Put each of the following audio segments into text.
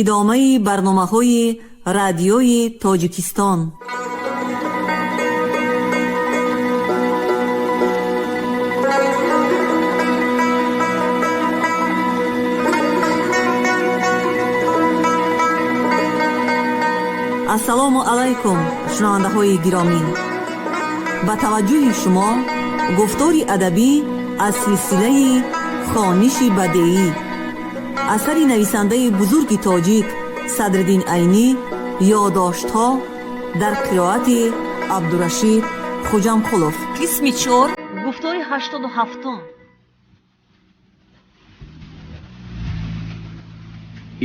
Идомаи барномаҳои Радиои Тоҷикистон. Ассалому алайкум, шунавандаҳои гиромӣ! Ба таваҷҷӯҳи шумо гуфтори адабӣ аз силсилаи «Хониши бадеӣ», асари нависандаи бузурги тоҷик Садриддин Айнӣ, «Ёдоштҳо» дар қироати Абдурашид Хуҷамқулов, қисми чор, гуфтори 87-ум.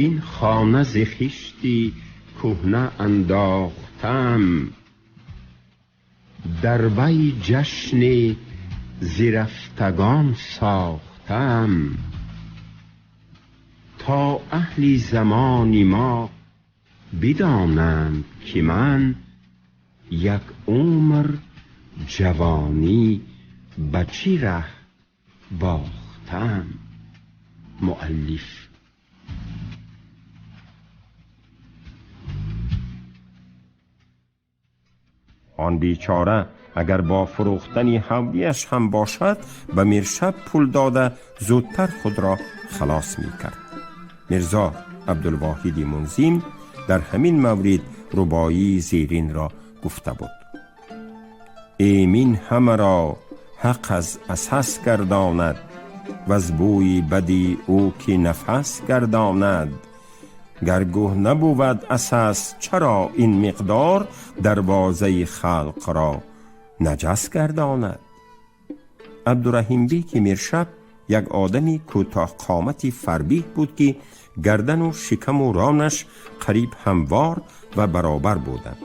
Ин хона зи хишти кӯҳна андохтам, дар вай ҷашни зирафтагон сохтам, то аҳли замони мо бидонанд, ки ман як умр ҷавонӣ ба чӣ раҳ бохтам. Муаллиф. Он бечора агар бо фурӯхтани ҳавлиаш ҳам бошад, ба Миршаб пул дода, зудтар худро халос мекард. Мирзо Абдулвоҳиди Мунзим дар ҳамин маврид рубоии зеринро гуфта буд: эмин ҳамаро ҳақ аз асас гардонад, ваз бӯи бади ӯ ки нафас гардонад. Гар гӯҳ набувад асас, чаро ин миқдор дарвозаи халқро наҷас гардонад? Абдураҳимбеки Миршаб як одами кӯтоҳқомати фарбиҳ буд, ки гардану шикаму ронаш қариб ҳамвор ва баробар буданд.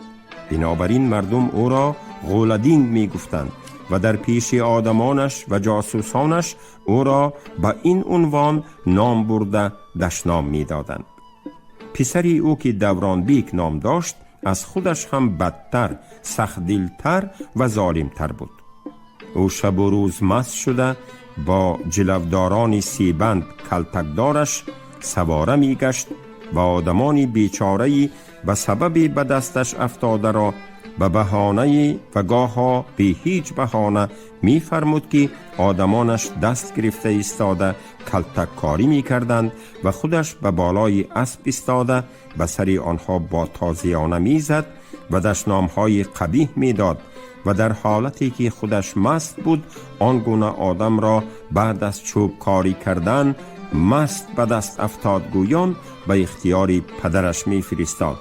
Бинобар ин мардум ӯро Ғӯладинг мегуфтанд ва дар пеши одамонаш ва ҷосусонаш ӯро ба ин унвон ном бурда дашном медоданд. Писари ӯ, ки Давронбек ном дошт, аз худаш ҳам бадтар, сахтдилтар ва золимтар буд. Ӯ шабу рӯз маст шуда, бо ҷилавдорони себанд калтакдораш савора мегашт ва одамони бечораи ба сабаби ба дасташ афтодаро ба баҳонае ва гоҳо бе ҳеҷ баҳона мефармуд, ки одамонаш даст гирифта истода калтаккорӣ мекарданд ва худаш ба болои асп истода ба сари онҳо бо тозиёна мезад ва дашномҳои қабиҳ медод ва дар ҳолате ки худаш маст буд, он гуна одамро баъд аз чӯбкорӣ кардан маст ба даст афтод гӯён ба ихтиёри падараш мефиристод.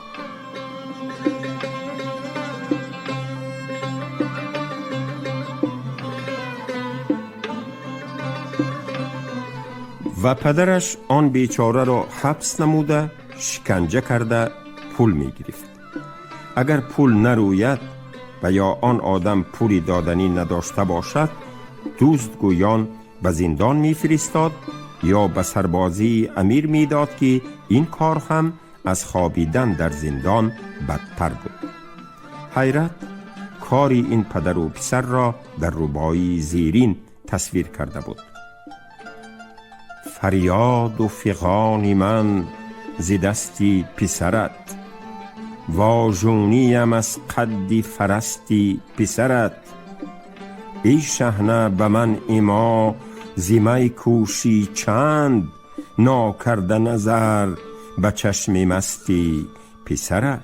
Ва падараш он бечораро ҳабс намуда, шиканҷа карда, пул мегирифт. Агар пул нарӯяд ва ё он одам пули доданӣ надошта бошад, дузд гӯён ба зиндон мефиристод ё ба сарбозии амир медод, ки ин кор ҳам аз хобидан дар зиндон бадтар буд. Ҳайрат кори ин падару писарро дар рубоии зерин тасвир карда буд: фарёду фиғони ман зи дасти писарат, вожуниям аз қадди фарасти писарат. Эй шаҳна, ба ман имо зи май кӯшӣ чанд, нокарда назар ба чашми масти писарат.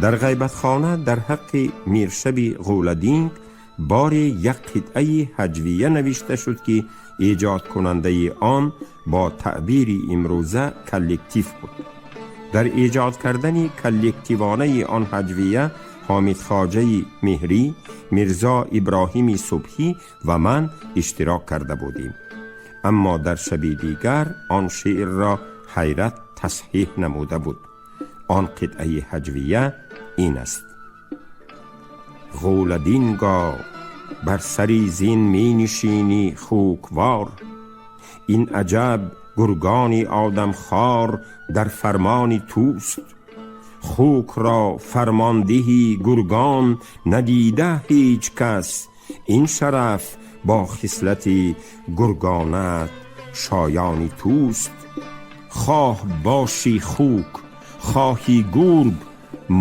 Дар ғайбатхона дар ҳаққи Миршаби Ғӯладинг боре як қитъаи ҳаҷвия навишта шуд, ки эҷодкунандаи он бо таъбири имрӯза коллектив буд. Дар эҷод кардани коллективонаи он ҳаҷвия Ҳомидхоҷаи Меҳрӣ, Мирзо Иброҳими Субҳӣ ва ман иштирок карда будем. Аммо дар шаби дигар он шеърро Ҳайрат тасҳиҳ намуда буд. Он қитъаи ҳаҷвия ин аст: Ғӯладинго, бар сари зин менишинӣ хуквор, ин аҷаб гургони одамхор дар фармони туст. Хук ро фармондиҳи гургон надида ҳеҷ кас. Ин шараф бо хислати гургонат шоёни туст. Хоҳ бошӣ хук, хоҳӣ гург,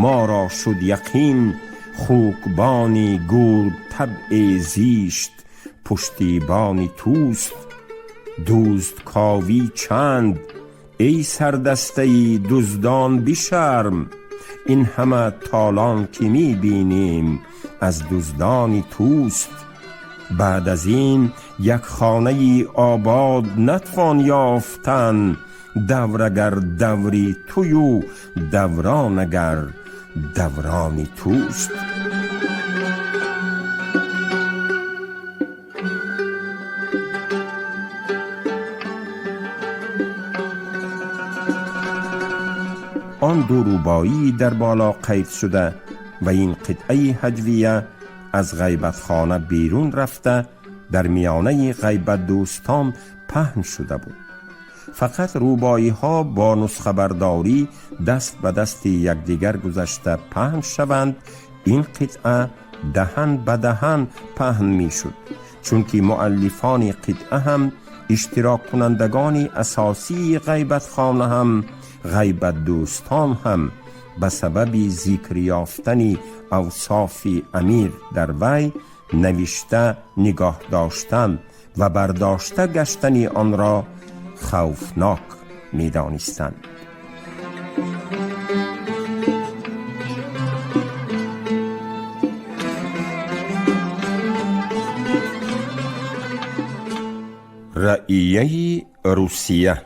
моро шуд яқин. Хукбони гург табъи зишт пуштибони туст. Дуздковӣ чанд, эй сардастаи дуздон бишарм. Ин ҳама толон ки мебинем аз дуздони туст. Баъд аз ин як хонаи обод натвон ёфтан. Давр агар даври тую даврон агар даврони туст. Он ду рубоӣ дар боло қайд шуда ва ин қитъаи ҳаҷвия аз ғайбатхона берун рафта дар миёнаи ғайбатдӯстон паҳн шуда буд. Фақат рубоиҳо бо нусхабардорӣ даст ба дасти якдигар гузашта паҳн шаванд, ин қитъа даҳан ба даҳан паҳн мешуд, чунки муаллифони қитъа ҳам, иштироккунандагони асосии ғайбатхона ҳам, ғайбатдӯстон ҳам ба сабаби зикр ёфтани авсофи амир дар вай навишта нигоҳ доштан ва бардошта гаштани онро хавфнок медонистанд. Раияи Русия.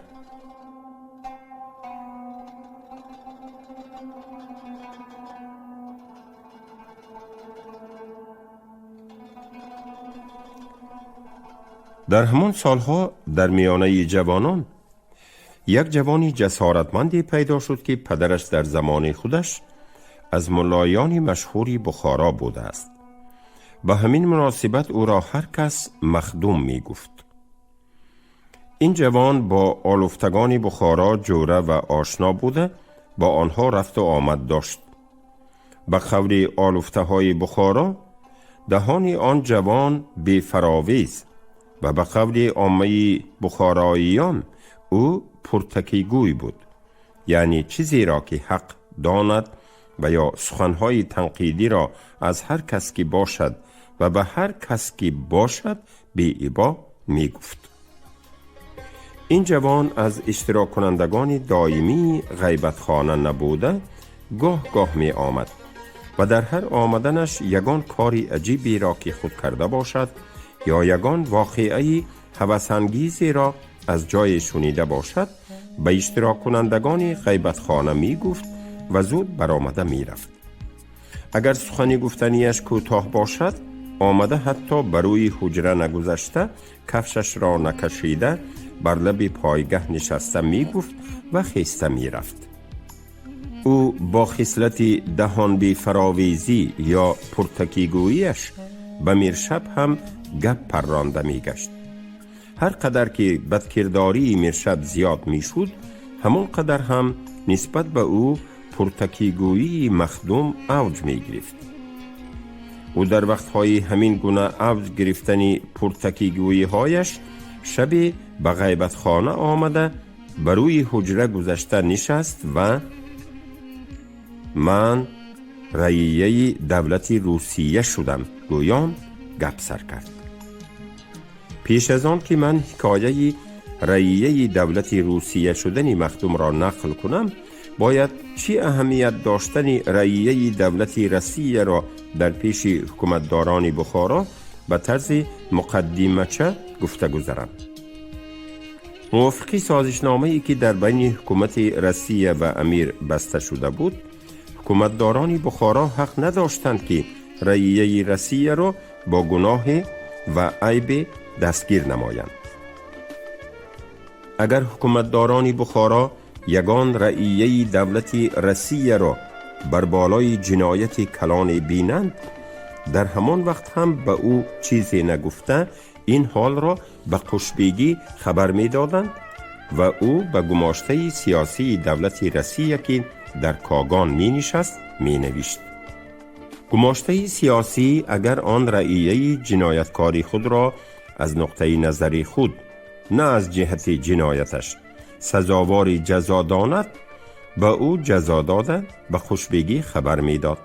Дар ҳамон солҳо дар миёнаи ҷавонон як ҷавони ҷасоратманде пайдо шуд, ки падараш дар замони худаш аз муллоёни машҳури Бухоро будааст. Ба ҳамин муносибат ӯро ҳар кас Махдум мегуфт. Ин ҷавон бо олуфтагони Бухоро ҷӯра ва ошно буда, бо онҳо рафту омад дошт. Ба қавли олуфтаҳои Бухоро, даҳони он ҷавон бефаровез ва ба қавли оммаи бухороиён ӯ пуртакигӯй буд, яъне чизеро ки ҳақ донад ва ё суханҳои танқидиро аз ҳар кас ки бошад ва ба ҳар кас ки бошад беибо мегуфт. Ин ҷавон аз иштироккунандагони доимии ғайбатхона набуда, гоҳ-гоҳ меомад ва дар ҳар омаданаш ягон кори аҷиберо ки худ карда бошад ё ягон воқеаи ҳавасангезеро аз ҷое шунида бошад, ба иштироккунандагони ғайбатхона мегуфт ва зуд баромада мерафт. Агар сухани гуфтанияш кӯтоҳ бошад, омада ҳатто ба рӯи ҳуҷра нагузашта, кафшашро накашида, бар лаби пойгаҳ нишаста мегуфт ва хеста мерафт. Ӯ бо хислати даҳонбефаровезӣ ё пуртакигӯияш ба Миршаб ҳам гап парронда мегашт. Ҳар қадар ки бадкирдории Миршаб зиёд мешуд, ҳамон қадар ҳам нисбат ба ӯ пуртакигӯии Махдум авҷ мегирифт. Ӯ дар вақтҳои ҳамин гуна авҷ гирифтани пуртакигӯиҳояш шабе ба ғайбатхона омада, ба рӯи ҳуҷра гузашта нишаст ва «Ман раияи давлати Русия шудам» гӯён гап сар кард. Пеш аз он ки ман ҳикояи раияи давлати Русия шудани Махдумро нақл кунам, бояд чӣ аҳамият доштани раияи давлати Россияро дар пеши ҳукуматдорони Бухоро ба тарзи муқаддимача гуфта гузарам. Мувофиқи созишномае ки дар байни ҳукумати Россия ва амир баста шуда буд, ҳукуматдорони Бухоро ҳақ надоштанд, ки раияи Россияро бо гуноҳе ва айбе дастгир намоянд. Агар ҳукуматдорони Бухоро ягон раияи давлати Россияро бар болои ҷинояти калоне бинанд, дар ҳамон вақт ҳам ба ӯ чизе нагуфта, ин ҳолро ба Қушбегӣ хабар медоданд ва ӯ ба гумоштаи сиёсии давлати Россия, ки дар Когон менишаст, менавишт. Гумоштаи сиёсӣ агар он раияи ҷинояткори худро аз нуқтаи назари худ, на аз ҷиҳати ҷинояташ, сазовори ҷазо донад, ба ӯ ҷазо дода, ба хушбегӣ хабар медод.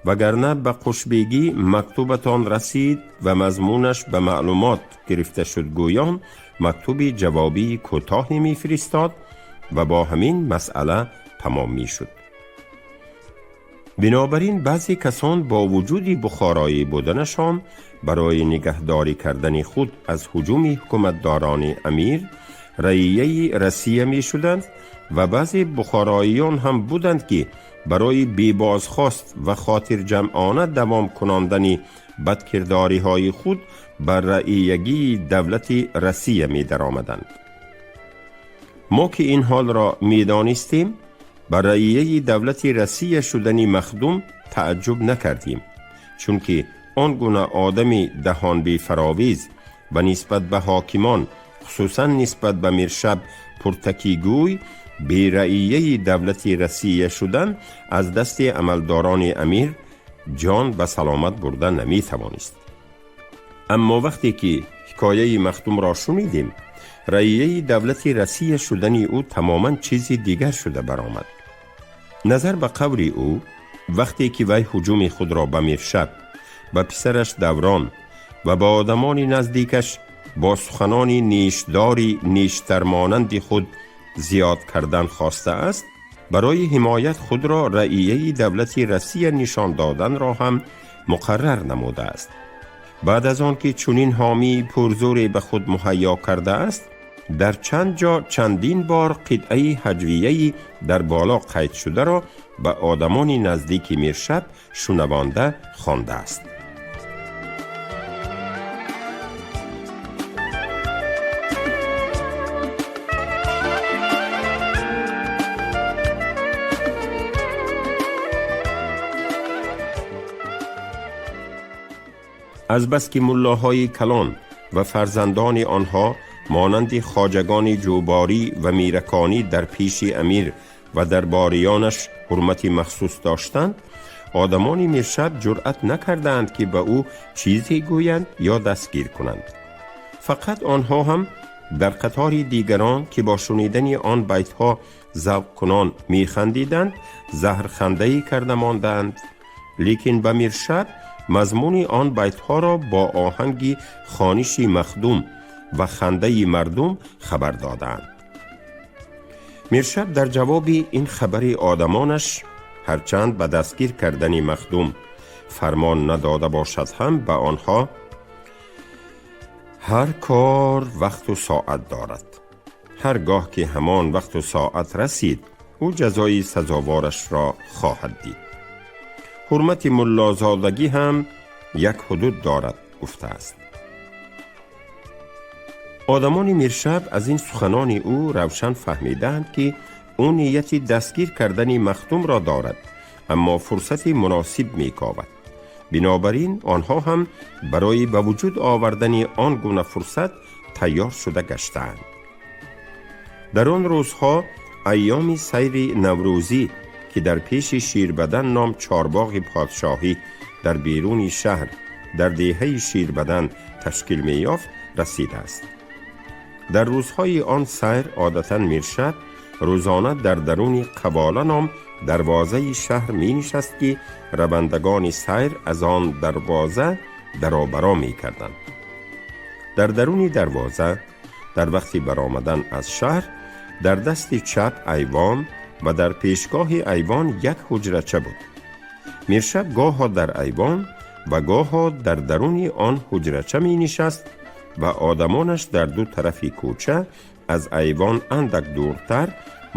Вагарна ба хушбегӣ мактубатон расид ва мазмунаш ба маълумот гирифта шуд гӯён мактуби ҷавобии кӯтоҳе мефиристод ва бо ҳамин масъала тамом мешуд. Бинобар ин баъзе касон бо вуҷуди бухороӣ буданашон барои нигаҳдорӣ кардани худ аз ҳуҷуми ҳукуматдорони амир раияи Россия мешуданд ва баъзе бухороиён ҳам буданд, ки барои бебозхост ва хотирҷамъона давом кунондани бадкирдориҳои худ ба раиягии давлати Россия медаромаданд. Мо ки ин ҳолро медонистем, ба раияи давлати Россия шудани Махдум тааҷҷуб накардем, чунки он гуна одами даҳонбефаровез ва нисбат ба ҳокимон, хусусан нисбат ба Миршаб пуртакигӯй, бераияи давлати Россия шудан аз дасти амалдорони амир ҷон ба саломат бурда наметавонист. Аммо вақте ки ҳикояи Махдумро шунидем, раияи давлати Россия шудани ӯ тамоман чизи дигар шуда баромад. Назар ба қавли ӯ, вақте ки вай ҳуҷуми худро ба Миршаб, ба писараш Даврон ва ба одамони наздикаш бо суханони нешдори нештармонанди худ зиёд кардан хостааст, барои ҳимоят худро раияи давлати Россия нишон доданро ҳам муқаррар намудааст. Баъд аз он ки чунин ҳомии пурзӯре ба худ муҳайё кардааст, дар чанд ҷо чандин бор қитъаи ҳаҷвияи дар боло қайд шударо ба одамони наздики Миршаб шунавонда хондааст. Азбаски муллоҳои калон ва фарзандони онҳо монанди хоҷагони ҷӯборӣ ва мираконӣ дар пеши амир ва дарбориёнаш ҳурмати махсус доштанд, одамони Миршаб ҷуръат накардаанд, ки ба ӯ чизе гӯянд ё дастгир кунанд. Фақат онҳо ҳам дар қатори дигарон, ки бо шунидани он байтҳо завқкунон механдиданд, заҳрхандае карда мондаанд. Лекин ба Миршаб мазмуни он байтҳоро бо оҳанги хониши Махдум ва хандаи мардум хабар додаанд. Миршаб дар ҷавоби ин хабари одамонаш, ҳарчанд ба дастгир кардани Махдум фармон надода бошад ҳам, ба онҳо: «Ҳар кор вақту соат дорад. Ҳар гоҳ ки ҳамон вақту соат расид, ӯ ҷазои сазоворашро хоҳад дид. Ҳурмати муллозодагӣ ҳам як ҳудуд дорад», гуфтааст. Одамони Миршаб аз ин суханони ӯ равшан фаҳмидаанд, ки ӯ нияти дастгир кардани Махдумро дорад, аммо фурсати муносиб мекобад. Бинобар ин онҳо ҳам барои ба вуҷуд овардани он гуна фурсат тайёр шуда гаштаанд. Дар он рӯзҳо айёми сайри наврӯзӣ, ки дар пеши Ширбадан ном чорбоғи подшоҳӣ дар беруни шаҳр дар деҳаи Ширбадан ташкил меёфт, расидааст. Дар рӯзҳои он сайр одатан Миршаб рӯзона дар даруни Қавола ном дарвозаи шаҳр менишаст, ки равандагони сайр аз он дарвоза даробаро мекарданд. Дар даруни дарвоза дар вақти баромадан аз шаҳр дар дасти чап айвон ва дар пешгоҳи айвон як ҳуҷрача буд. Миршаб гоҳо дар айвон ва гоҳо дар даруни он ҳуҷрача менишаст ва одамонаш дар ду тарафи кӯча аз айвон андак дуртар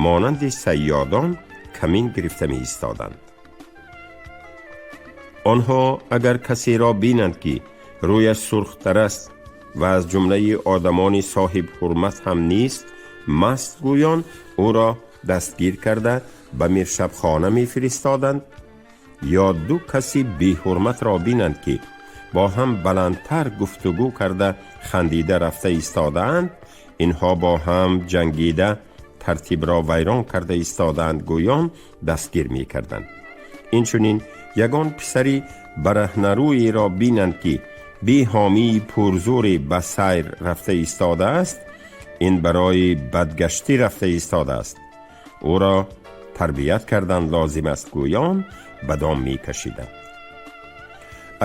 монанди сайёдон камин гирифта меистоданд. Онҳо агар касеро бинанд, ки рӯяш сурхтар аст ва аз ҷумлаи одамони соҳибҳурмат ҳам нест, маст гӯён ӯро дастгир карда ба миршабхона мефиристоданд, ё ду каси беҳурматро бинанд, ки бо ҳам баландтар гуфтугӯ карда хандида рафта истодаанд, инҳо бо ҳам ҷангида тартибро вайрон карда истодаанд гӯён дастгир мекарданд. Инчунин ягон писари бараҳнарӯеро бинанд, ки бе ҳомии пурзӯре ба сайр рафта истодааст, ин барои бадгаштӣ рафта истодааст, ӯро тарбият кардан лозим аст гӯён ба дом мекашиданд.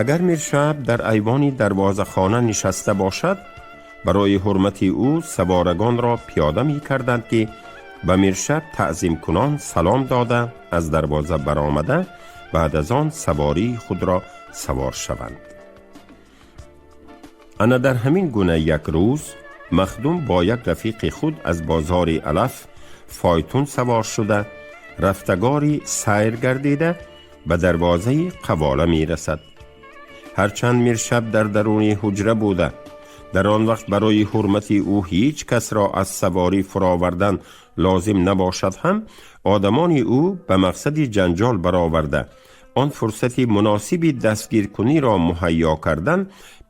Агар Миршаб дар айвони дарвозахона нишаста бошад, барои ҳурмати ӯ саворагонро пиёда мекарданд, ки ба Миршаб таъзимкунон салом дода, аз дарвоза баромада, баъд аз он савории худро савор шаванд. Ана дар ҳамин гуна як рӯз Махдум бо як рафиқи худ аз бозори алаф фойтун савор шуда, рафтагори сайр гардида, ба дарвозаи қавола мерасад. Ҳарчанд Миршаб дар даруни ҳуҷра буда, дар он вақт барои ҳурмати ӯ ҳеҷ касро аз саворӣ фуровардан лозим набошад ҳам, одамони ӯ ба мақсади ҷанҷол бароварда, он фурсати муносиби дастгиркуниро муҳайё кардан,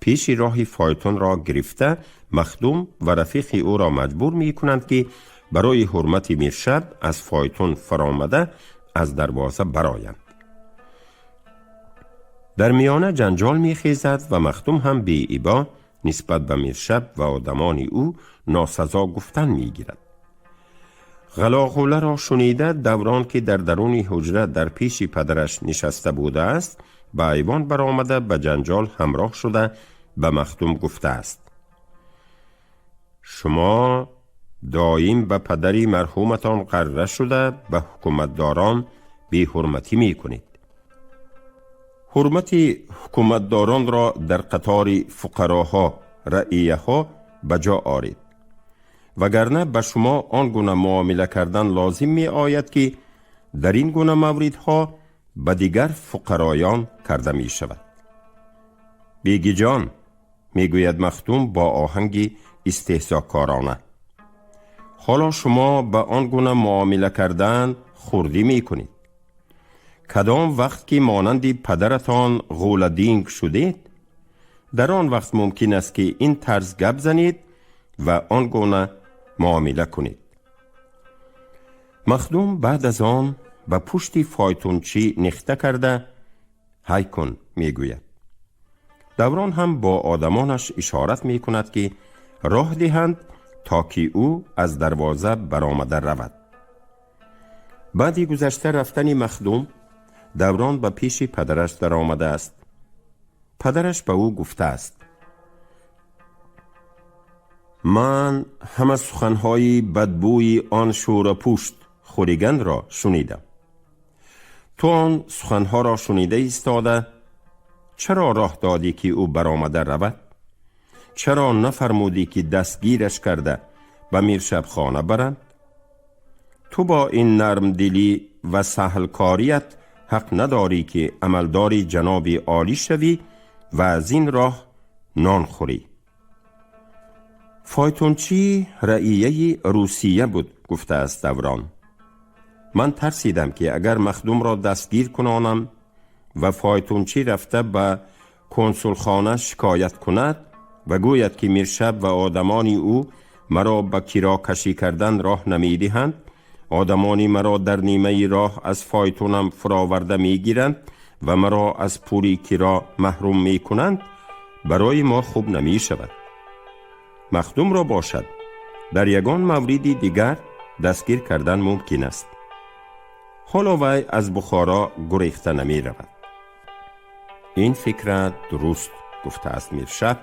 пеши роҳи фойтунро гирифта, Махдум ва рафиқи ӯро маҷбур мекунанд, ки барои ҳурмати Миршаб аз фойтун фаромада, аз дарвоза бароянд. Дар миёна ҷанҷол мехезад ва Махдум ҳам беибо нисбат ба Миршаб ва одамони ӯ носазо гуфтан мегирад. Ғалоғуларо шунида, Даврон, ки дар даруни ҳуҷра дар пеши падараш нишаста будааст, ба айвон баромада, ба ҷанҷол ҳамроҳ шуда, ба Махдум гуфтааст: «Шумо доим ба падари марҳуматон ғарра шуда, ба ҳукуматдорон беҳурматӣ мекунед. Ҳурмати ҳукуматдоронро дар қатори фуқароҳо, раияҳо ба ҷо оред, вагарна ба шумо он гуна муомила кардан лозим меояд, ки дар ин гуна мавридҳо ба дигар фуқароён карда мешавад». «Бегиҷон, — мегӯяд Махдум бо оҳанги истеҳзокорона, — ҳоло шумо ба он гуна муомила кардан хурдӣ мекунед. Кадом вақт ки монанди падаратон ғӯладинг шудед, дар он вақт мумкин аст, ки ин тарз гап занед ва он гуна муомила кунед». Махдум баъд аз он ба пушти фойтунчӣ нихта карда, «Ҳай кун» мегӯяд. Даврон ҳам бо одамонаш ишорат мекунад, ки роҳ диҳанд, то ки ӯ аз дарвоза баромада равад. Баъди гузашта рафтани Махдум, Даврон ба пеши падараш даромадааст. Падараш ба ӯ гуфтааст: «Ман ҳама суханҳои бадбӯи он шӯрапушт хулиганро шунидам. Ту он суханҳоро шунида истода, чаро роҳ додӣ, ки ӯ баромада равад? Чаро нафармудӣ, ки дастгираш карда, ба Миршабхона баранд? Ту бо ин нармдилӣ ва саҳлкорият ҳақ надорӣ, ки амалдори ҷаноби олӣ шавӣ ва аз ин роҳ нон хӯрӣ. Фойтунчӣ раияи Русия буд», — гуфтааст Даврон. «Ман тарсидам, ки агар Махдумро дастгир кунонам ва фойтунчӣ рафта ба консулхона шикоят кунад ва гӯяд, ки Миршаб ва одамони ӯ маро ба кирокашӣ кардан роҳ намедиҳанд, одамони маро дар нимаи роҳ аз фойтунам фуроварда мегиранд ва маро аз пули киро маҳрум мекунанд, барои мо хуб намешавад. Махдумро бошад, дар ягон мавриди дигар дастгир кардан мумкин аст. Ҳоло вай аз Бухоро гурехта намеравад». «Ин фикра дуруст», — гуфтааст Миршаб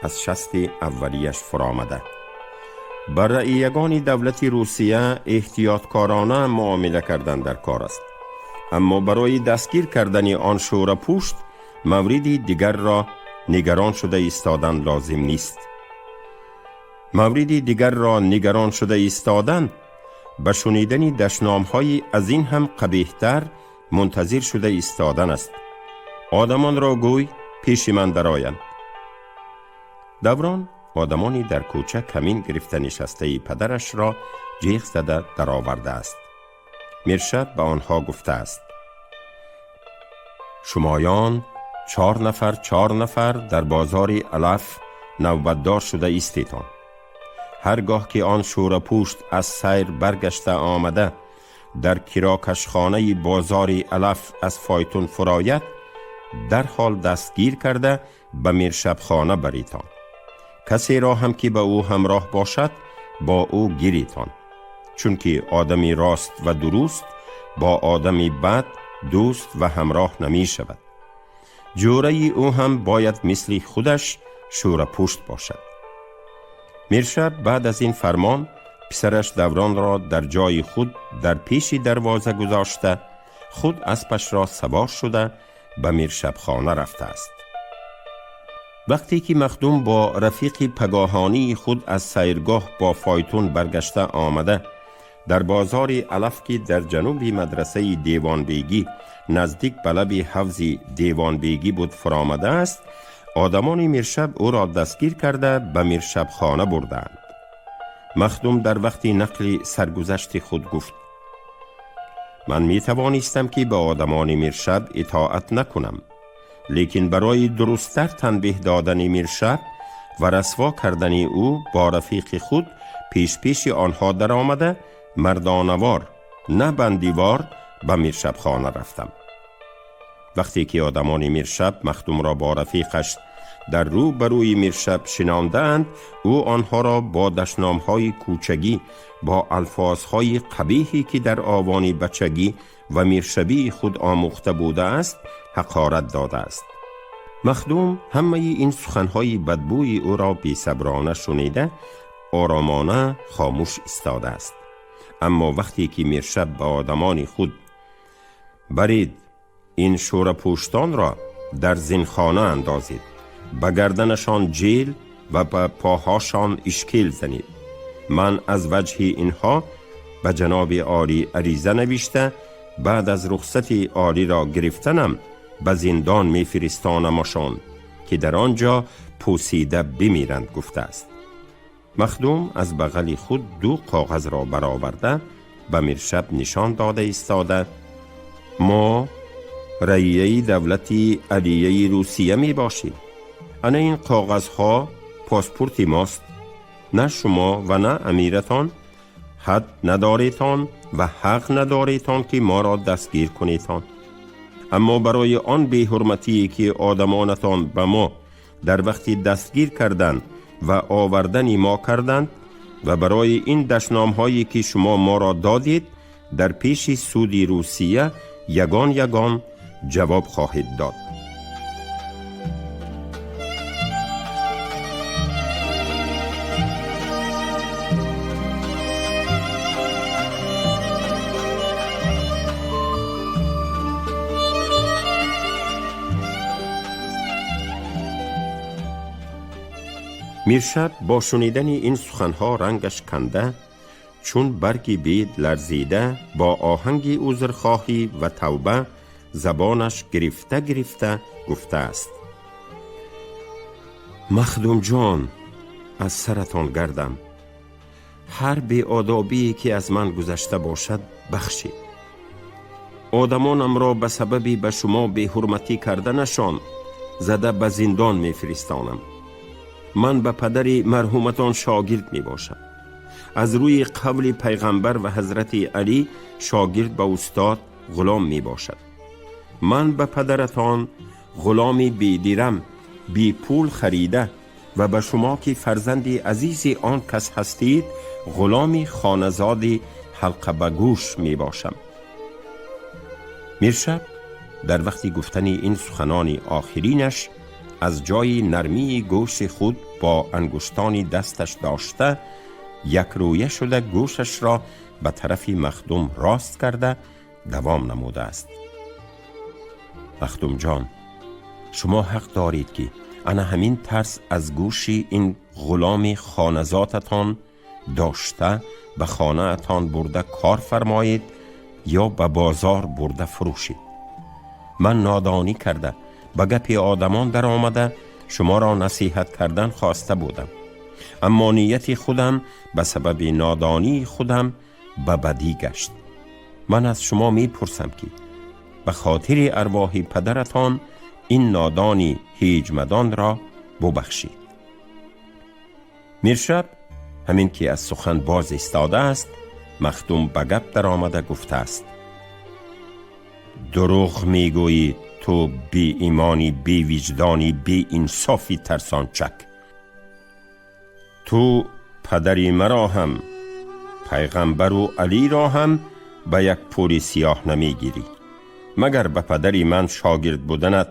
аз шасти аввалияш фуромада. «Ба раиягони давлати Русия эҳтиёткорона муомила кардан дар кор аст, аммо барои дастгир кардани он шӯрапушт мавриди дигарро нигарон шуда истодан лозим нест. Мавриди дигарро нигарон шуда истодан ба шунидани дашномҳои аз ин ҳам қабеҳтар мунтазир шуда истодан аст. Одамонро гӯй, пеши ман дароянд». Даврон одамони дар кӯча камин гирифта нишастаи падарашро ҷеғ зада даровардааст. Миршаб ба онҳо гуфтааст: «Шумоён чор нафар, чор нафар дар бозори алаф навбатдор шуда истетон. Ҳаргоҳ ки он шӯрапӯшт аз сайр баргашта омада дар кирокашхонаи бозори алаф аз фойтун фурояд, дарҳол дастгир карда ба Миршабхона баритон. Касеро ҳам ки ба ӯ ҳамроҳ бошад, бо ӯ гиритон, чунки одами рост ва дуруст бо одами бад дӯст ва ҳамроҳ намешавад. Ҷӯраи ӯ ҳам бояд мисли худаш шӯрапӯшт бошад. Миршаб баъд аз ин фармон писараш Давронро дар ҷои худ дар пеши дарвоза гузошта, худ аспашро савор шуда ба Миршабхона рафтааст. Вақте ки Махдум бо рафиқи пагоҳонии худ аз сайргоҳ бо фойтун баргашта омада дар бозори алаф, ки дар ҷануби мадрасаи Девонбегӣ наздик ба лаби ҳавзи Девонбегӣ буд, фуромадааст, одамони Миршаб ӯро дастгир карда ба Миршабхона бурдаанд. Махдум дар вақти нақли саргузашти худ гуфт: ман метавонистам ки ба одамони Миршаб итоат накунам, лекин барои дурусттар танбеҳ додани Миршаб ва расво кардани ӯ бо рафиқи худ пешпеши онҳо даромада мардонавор, на бандивор, ба Миршабхона рафтам. Вақте ки одамони Миршаб Махдумро бо рафиқаш дар рӯ ба рӯи Миршаб шинондаанд, ӯ онҳоро бо дашномҳои кӯчагӣ, бо алфозҳои қабиҳе ки дар овони бачагӣ ва миршабии худ омӯхта будааст, ҳақорат додааст. Махдум ҳамаи ин суханҳои бадбӯи ӯро бесаброна шунида, оромона хомӯш истодааст. Аммо вақте ки Миршаб ба одамони худ: баред ин шӯрапӯштонро дар зинхона андозед, ба гарданашон ҷел ва ба поҳошон ишкел занед, ман аз ваҷҳи инҳо ба ҷаноби олӣ ариза навишта, баъд аз рухсати олиро гирифтанам ба зиндон мефиристонамашон, ки дар он ҷо пӯсида бимиранд, гуфтааст. Махдум аз бағали худ ду коғазро бароварда ба Миршаб нишон дода истода: мо раияи давлати алияи Русия мебошем. Ана ин коғазҳо паспорти мост. На шумо ва на амиратон ҳад надоретон ва ҳақ надоретон ки моро дастгир кунетон. Аммо барои он беҳурматие ки одамонатон ба мо дар вақти дастгир кардан ва овардани мо карданд ва барои ин дашномҳое ки шумо моро додед, дар пеши суди Русия ягон ягон ҷавоб хоҳед дод. Миршаб бо шунидани ин суханҳо рангаш канда, чун барги бед ларзида, бо оҳанги узрхоҳӣ ва тавба забонаш гирифта гирифта гуфтааст: Махдумҷон, аз саратон гардам, ҳар беодобие ки аз ман гузашта бошад, бахшед. Одамонамро ба сабаби ба шумо беҳурматӣ карданашон зада ба зиндон мефиристонам. Ман ба падари марҳуматон шогирд мебошам. Аз рӯи қавли пайғамбар ва ҳазрати Алӣ, шогирд ба устод ғулом мебошад. Ман ба падаратон ғуломи бедирам, бепул харида ва ба шумо ки фарзанди азизи он кас ҳастед, ғуломи хоназоди ҳалқа ба гӯш мебошам. Миршаб дар вақти гуфтани ин суханони охиринаш аз ҷои нармии гӯши худ бо ангуштони дасташ дошта, якрӯя шуда гӯшашро ба тарафи Махдум рост карда давом намудааст: Махдумҷон, шумо ҳақ доред ки ана ҳамин тарс аз гӯши ин ғуломи хоназотатон дошта ба хонаатон бурда кор фармоед ё ба бозор бурда фурӯшед. Ман нодонӣ карда ба гапи одамон даромада шуморо насиҳат кардан хоста будам, аммо нияти худам ба сабаби нодонии худам ба бадӣ гашт. Ман аз шумо мепурсам ки ба хотири арвоҳи падаратон ин нодони ҳеҷмадонро бубахшед. Миршаб Ҳамин ки аз сухан боз истодааст, Махдум ба гап даромада гуфтааст: дурӯғ мегӯӣ, ту беимонӣ, бевиҷдонӣ, беинсофи тарсончак. Ту падари маро ҳам, пайғамбару Алиро ҳам ба як пули сиёҳ намегирӣ. Магар ба падари ман шогирд буданат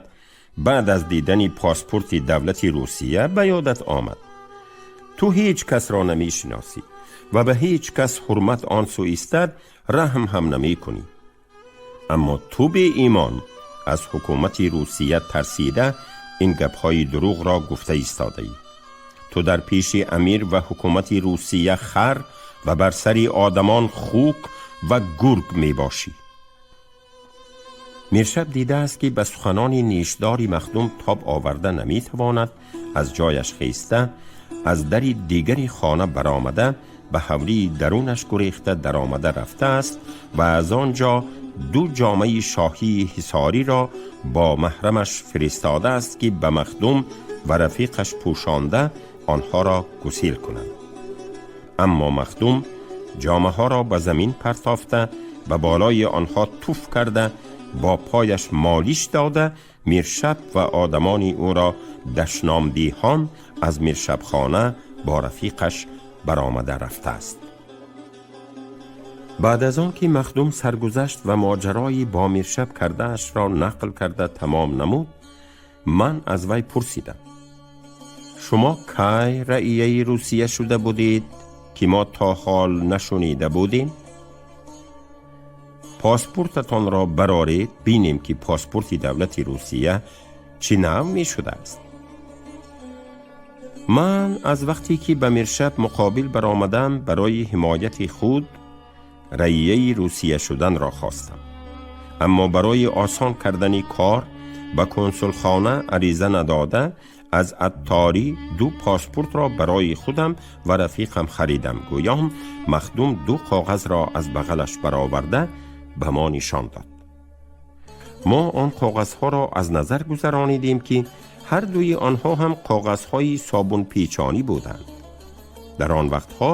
баъд аз дидани паспорти давлати Русия ба ёдат омад? Ту ҳеҷ касро намешиносӣ ва ба ҳеҷ кас ҳурмат он сӯ истад, раҳм ҳам намекунӣ. Аммо ту беимон аз ҳукумати Русия тарсида ин гапҳои дурӯғро гуфта истодаӣ. Ту дар пеши амир ва ҳукумати Русия хар ва бар сари одамон хук ва гург мебошӣ. Миршаб дидааст ки ба суханони нешдори Махдум тоб оварда наметавонад, аз ҷояш хеста, аз дари дигари хона баромада, ба ҳавлии дарунаш гурехта даромада рафтааст ва аз он ҷо ду ҷомаи шоҳии ҳисориро бо маҳрамаш фиристодааст, ки ба Махдум ва рафиқаш пӯшонда онҳоро гусел кунанд. Аммо Махдум ҷомаҳоро ба замин партофта, ба болои онҳо туф карда, бо пояш молиш дода, Миршаб ва одамони ӯро дашномдиҳон аз Миршабхона бо рафиқаш баромада рафтааст. Баъд аз он ки Махдум саргузашт ва моҷарои бо Миршаб кардаашро нақл карда тамом намуд, ман аз вай пурсидам: шумо кай раияи Русия шуда будед, ки мо то ҳол нашунида будем? Паспортатонро бароред, бинем, ки паспорти давлати Русия чӣ нав мешудааст. Ман аз вақте ки ба Миршаб муқобил баромадам, барои ҳимояти худ раияи Русия шуданро хостам. Аммо барои осон кардани кор ба консулхона ариза надода, аз атторӣ ду паспортро барои худам ва рафиқам харидам. Гӯён Махдум ду коғазро аз бағалаш бароварда ба мо нишон дод. Мо он коғазҳоро аз назар гузаронидем, ки ҳар дуи онҳо ҳам коғазҳои собунпечонӣ буданд. Дар он вақтҳо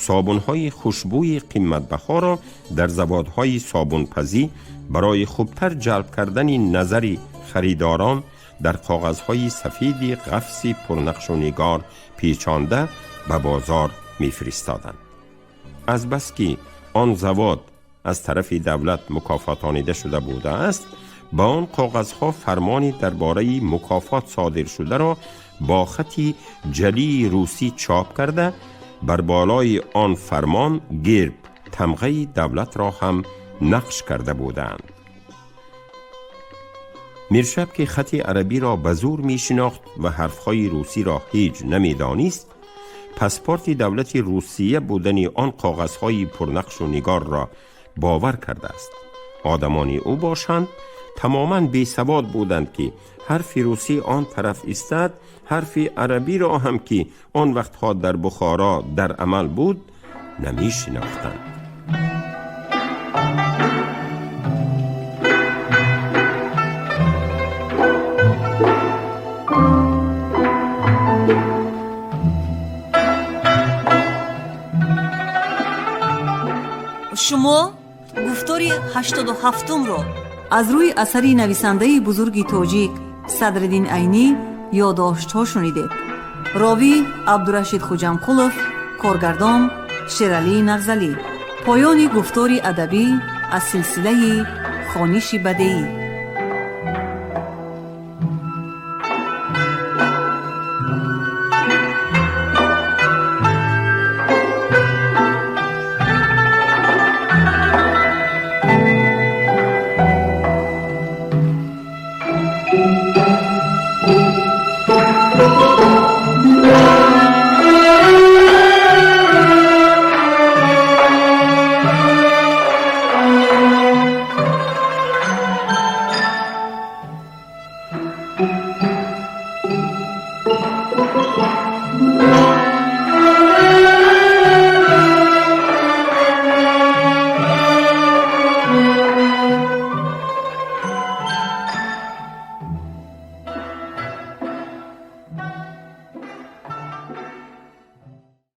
собунҳои хушбӯи қиматбаҳоро дар заводҳои собунпазӣ барои хубтар ҷалб кардани назари харидорон дар коғазҳои сафеди ғафси пурнақшу нигор печонда ба бозор мефиристоданд. Азбаски он завод аз тарафи давлат мукофотонида шуда будааст, ба он коғазҳо фармони дар бораи мукофот содир шударо бо хати ҷалии русӣ чоп карда, бар болои он фармон герб, тамғаи давлатро ҳам нақш карда буданд. Миршаб, ки хати арабиро ба зур мешинохт ва ҳарфҳои русиро ҳеҷ намедонист, паспорти давлати Русия будани он коғазҳои пурнақшу нигорро бовар кардааст. Одамони ӯ бошанд, тамоман бесавод буданд, ки ҳарфи русӣ он тараф истад, ҳарфи арабиро ҳам, ки он вақтҳо дар Бухоро дар амал буд, намешинохтанд. Шумо гуфтори 87-умро аз рӯи асари нависандаи бузурги тоҷик Садриддин Айнӣ «Ёдоштҳо» шунидед. Ровӣ Абдурашид Хуҷамқулов, коргардон Шералӣ Нағзалӣ. Поёни гуфтори адабӣ аз силсилаи «Хониши бадеӣ».